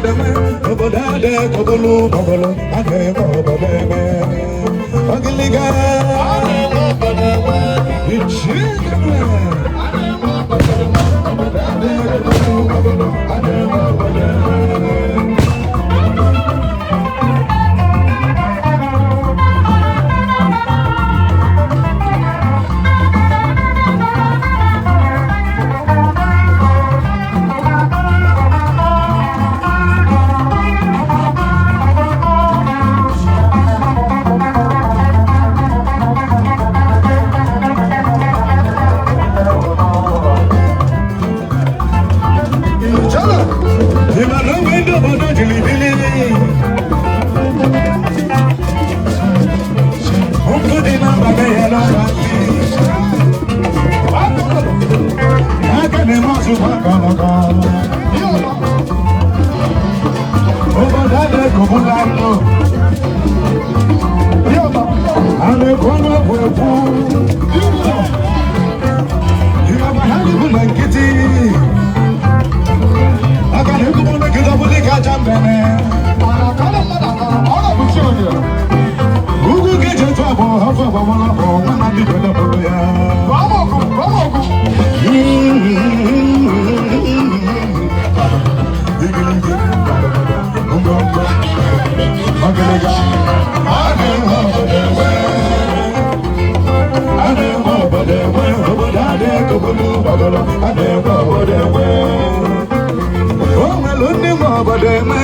Obodo enwe, obodo adịghị kọbụlụ bọbụlụ, a na-enwe obodo eme. Ogiliga. Ichie obodo adịghị kọbụlụ bọbụlụ, a na-enwe obodo eme. Ịma na onwe ndị obodo jiri bili. Nkụ dị na mba ya n'ọra ndị. Aka na-eme ọzụkwa kọlọkọ. Obodo adịghị kọbụla ndụ. A na-ekwu ọnụ ọgwụ ekwu. Ịma ma ha na-ekwu na nkịtị. Aka na-ekwu na nkịtị ọ bụ dịka aja mbene. Ugwu ga-eji etu abụọ afọ agbamala bụ nwa na ndị bedapụrụ ya. Igirigi, ngọngọ, ọgịrịga, a na-enwe obodo enwe. A na-enwe obodo enwe, obodo adịghị ka obodo gbagọrọ, a na-enwe obodo enwe. O nwere ndị nwe obodo enwe.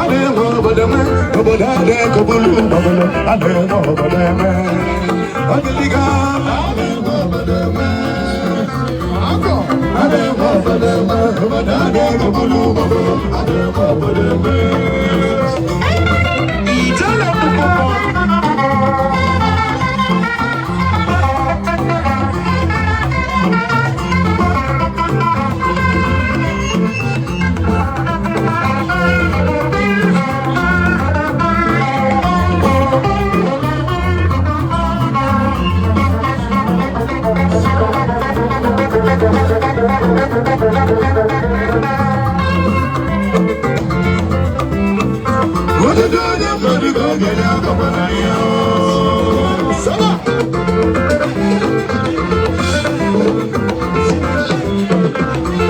A na-enwe obodo enwe, obodo adịghị ka obodo gbagọrọ, a na-enwe obodo enwe. Ọgịrịga, a na-enwe obodo enwe. A na-enwe obodo enwe, obodo adịghị ka obodo gbagọrọ, a na-enwe obodo enwe. Ijele mkpụkpọ. Ọtụtụ onye mmadụ ka ọ ga-enye akọkwana ya. Saba!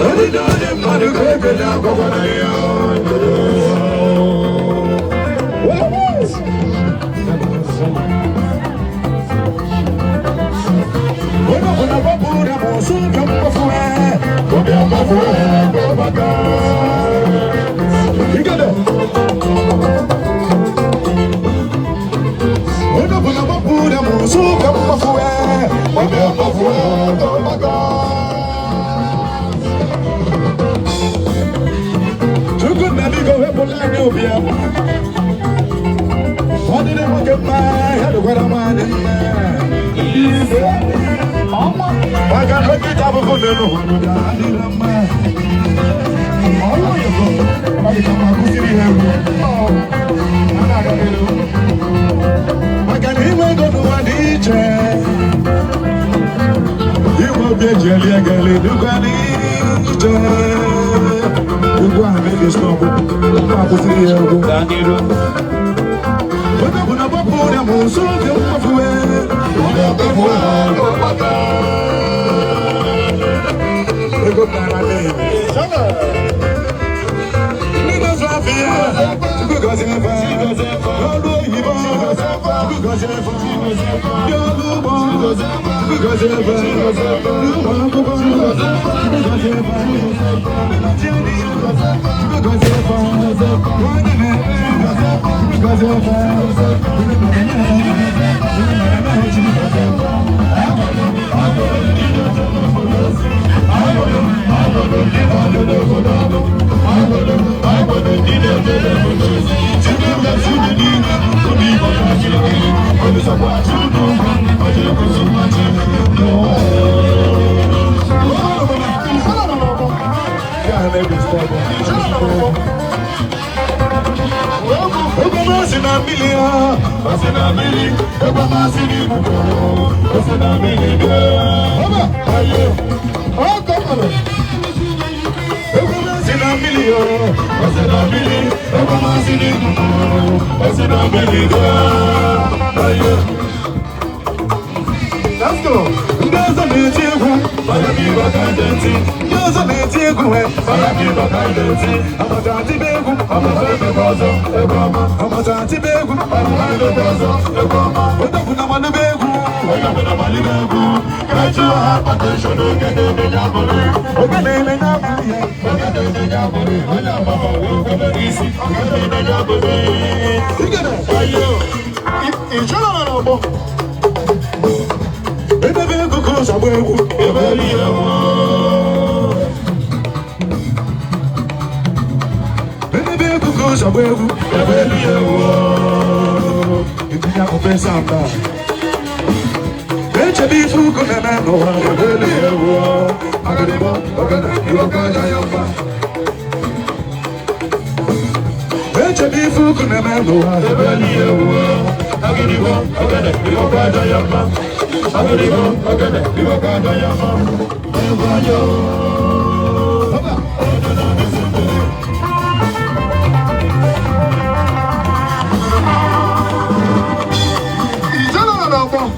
Ọtụtụ onye mmadụ ka ọ ga-enye akọkwana ya. Onye ọbụla gbapụrụ na ma ọsọ ka mgbafu obi mgbafu ọgbaka. Igede! Onye ọbụla gbapụrụ na ma ọsọ ka mgbafu obi mgbafu ọgbaka. Chukwu na biko wepụla anyị obi abụọ. Ọ dịrị nwoke mma, ya dịkwara nwaanyị mma. Maka na nkịta abụghị n'elu ụwa n'ụda adịla mma. Ọ dị ka ma kụziri ha egwu. Maka na inwe ego n'ụwa dị iche. Inwe obi eji eli egeli dịkwa n'iche. Egwu ahụ na-eji stọpụ, ma kụziri ya egwu. Onye ọbụla gbapụ ụrịa ma nso oge mgbafuwe. Ego tara n'ihi. Ndị na-azụ afịa, Chukwu gọzie fa. N'ọrụ oyibo, Chukwu gọzie fa. Ndị ọrụ ugbo, Chukwu gọzie fa. Ndị ụmụ akwụkwọ, Chukwu gọzie fa. Ndị na-achị ndị, Chukwu gọzie fa. Onye na-eme, Chukwu gọzie fa. Ndị na-eme, ndị na-eme, Chukwu gọzie fa. Egwu masị na mmiri ha, masị na mmiri, egwu masị n'ikuku, masị na mmiri bịa. Ọba, ayo, ọkọ mmadụ. Egwu masị na mmiri o, ose na mmiri, ebe masị n'ikuku, ose na mmiri gaa. Ayo. Let's go. Ndị ọzọ na-eti egwu, ndị ọzọ na-eti egwu, amata atibe egwu, amata atibe egwu, odogwu na malube egwu, oge na-eme n'abalị ya. Edebe egwu ka ụzọ gba egwu. Edebe egwu ka ụzọ gba egwu. Itinye akpụkpọ ịsa mba. Echebe ife ukwu na-eme n'ụwa. Agịrịgba, ogene, iweka aja ya mma. Echebe ife ukwu na-eme n'ụwa. Agịrịgba, ogene, iweka aja ya mma. Agịrịgba, ogene, iweka aja ya mma. Egwu aja. Ọba. Hello, hello, hello.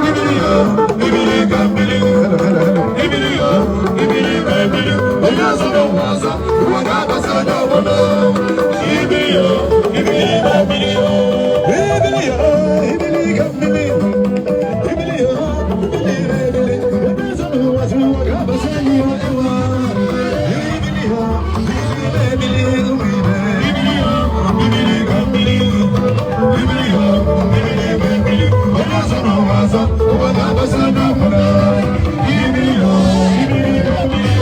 Ibili yo, ibili ka mmiri. Ibili yo, ibili ibili. Ebe zọrọ ụwa zụrụ ụwa ga-abasị anyị ewa. Ibili yo, ibili ibili ụmụ ibe. Ibili ka mmiri. Ibili yo, ibili ibili. Onye zọrọ ụwa azọ, ụwa ga-abasị anyị ọbụla. Ibili yo, ibili ka mmiri.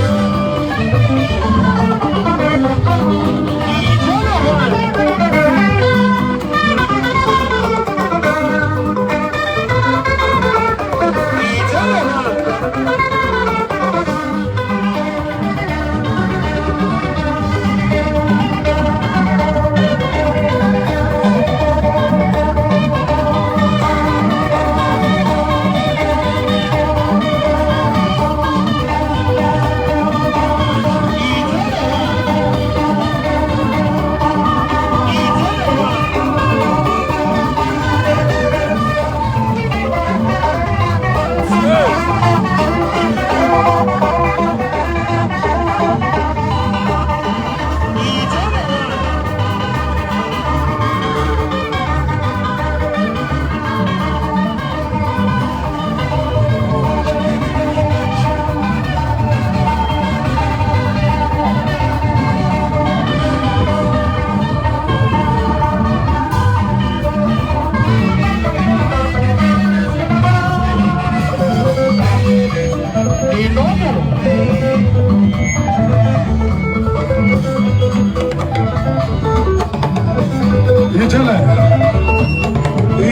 Ijele,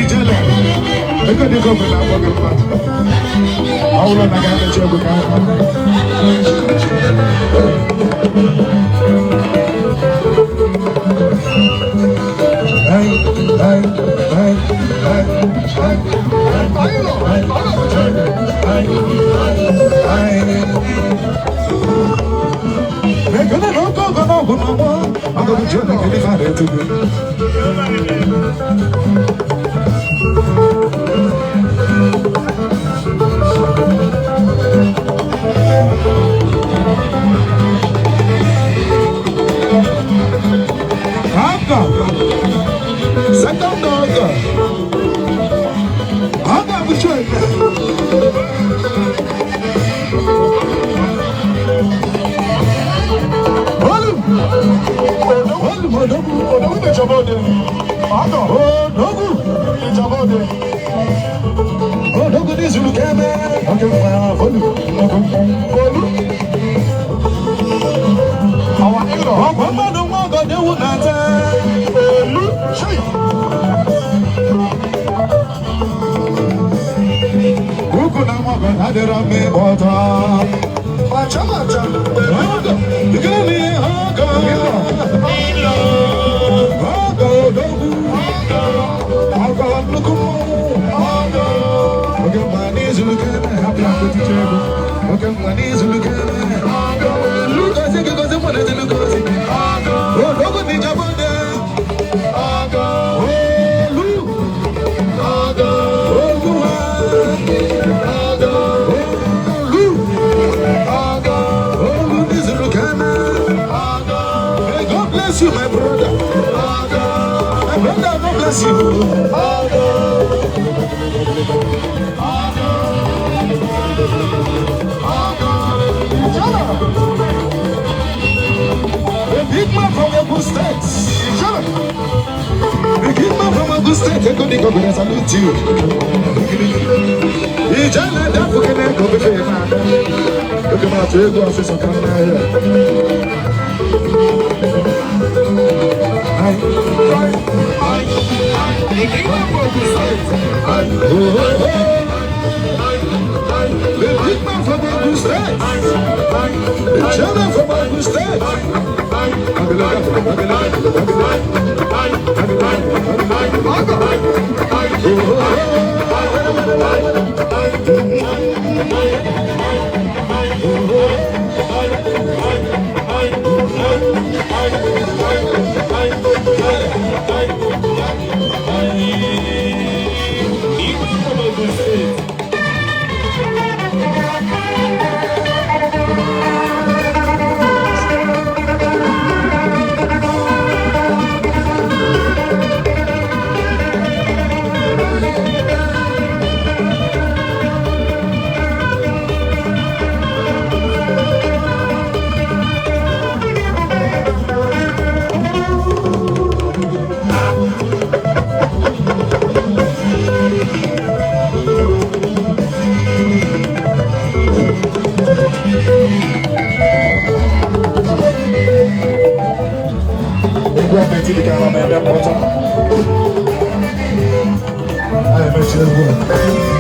ijele, ego dị gọvanọ na-akpọ gị mma. Ọ bụrụ na ga-emechi egwu ka ahụ. Ai, ai, ai, ai, ai, ai, ai. Megana n'oke ọgọ n'ọgwụ n'ọgbọ, ọgọ bụ Jona kedu ife a na-etu gị. Aka, second ọgọ, ọgọ bụ Jona. Olu, olu, odogwu, odogwu odogwu, odogwu n'izuru ka eme, oke mma, olu, olu. Ọkwa mmadụ nwa ọgọdọ ewu na-ata. Olu. Ukwu na mọgọ adịrọ mma ịgba ọtọ. Macha macha. Gịnị ọgọ? Ọgọ odogwu. Ọgọ nnukwu mmọnwụ. Oge mma n'izulu kene hapụ akpụtụcha ego. Oge mma n'izulu kene. Lugozi gị gozi mụ na ezi lugozi. Odogwu na Ijabode. Olu. Oluwa. Olu. Olu n'izulu kene. May God bless you, my brother. My brother, God bless you. A big man from Ogun State. The big man from Ogun State, Ego Diko, we salute you. Ijele dafukene ko befe na. Oge ma tu ego ọsịsọ ka nna ya. Aye. Oh, oh, oh. The big man from Ogun State. The chairman from Ogun State. Abilaga, abilaga, abilaga. Oh, oh, oh. Egwu apịtị dị ka ala na-eme mkpọtụ. Anyị emechi egwu a.